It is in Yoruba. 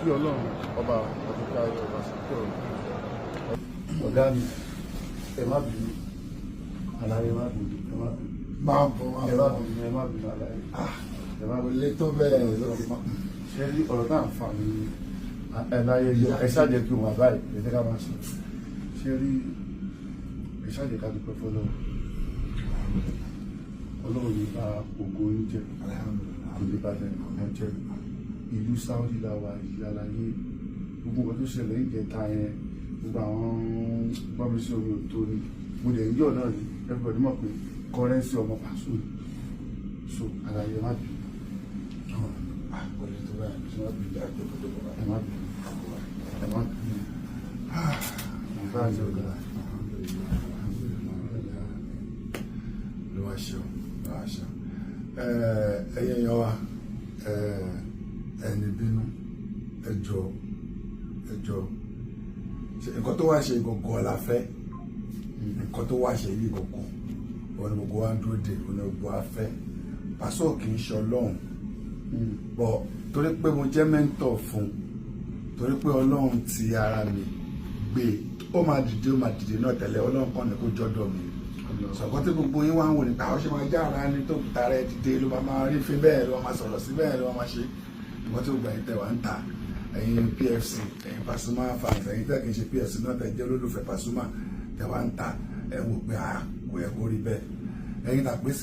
Kí Ọlọ́run ọba àdúgbò ọba sókè ọ̀run. Ọ̀gá mi, ẹ má bínú. Àlàyé, má bínú, ẹ má bínú. Máa bọ̀, máa Ẹ má bọ̀. bínú, ẹ má bínú, àlàyé. Ẹ má Kò bínú. lè tó bẹ́ẹ̀ lókè. Ṣé rí ọ̀rọ̀ náà fà mí ẹ láyé yọ? Ẹ ṣáàjẹ́ kí n wà báyìí, ẹ jẹ́ ká máa sọ. Ṣé rí, ẹ ṣáàjẹ́ ká dúpẹ́ fọlọ́run. Ọlọ́run ní bá ògo yín jẹ́, kò ní bá tẹnì kọ̀ọ̀kan jẹ́. Ìlú Saudi la wà yìí, àlàyé. Gbogbo nǹkan tó ṣẹlẹ̀ ìjẹta yẹn, gbogbo àwọn gbọ́nmi sí omi ò tó ni mo lè yọ̀ náà ni. Everybody mọ̀ pé currency ọmọ Paso ni. So àlàyé, ẹ má bínú. Kò lè tó bẹ́ẹ̀. Ẹ má bínú, ẹ má bínú, ẹ má bínú. Mo bá àjọ ọ̀gá. Ló wá ṣeun, ló wá ṣeun. Ẹ̀yin èèyàn wa, ẹni bínú, ẹ jọ̀ọ́, ẹ jọ̀ọ́. Ṣe nǹkan tó wá ṣe gangan la fẹ́? Nǹkan tó wá ṣe yìí gangan òun ni gbogbo wa ń dúró de, òun ni gbogbo wa fẹ́. Paso kì í ṣe Ọlọ́run bọ̀, torí pé mo jẹ́ mentor fún, torí pé Ọlọ́run ti ara mi gbé, ó máa dìde, ó máa dìde náà tẹ́lẹ̀. Ọlọ́run kàn ní kó jọ́dọ̀ mi. Sọ̀kọ́ tí gbogbo yín wá ń wò nípa àwọn ṣe máa já ara ní tó tara ẹ dìde, ló máa máa rí fín bẹ́ẹ̀, ló máa sọ̀rọ̀ sí bẹ́ẹ̀, ló máa ṣe nǹkan tí gbogbo ẹ̀yin tẹ̀ wá ń ta, ẹ̀yin PFC, ẹ̀yin Pasuma fans, ẹ̀yin tẹ̀ kì í ṣe PFC náà, tẹ̀ jẹ́ olólùfẹ́ Pasuma, tẹ̀ wá ń ta, ẹ̀ wò pé a kò yẹ kó rí bẹ́ẹ̀. Ẹ̀yin tàpé sí.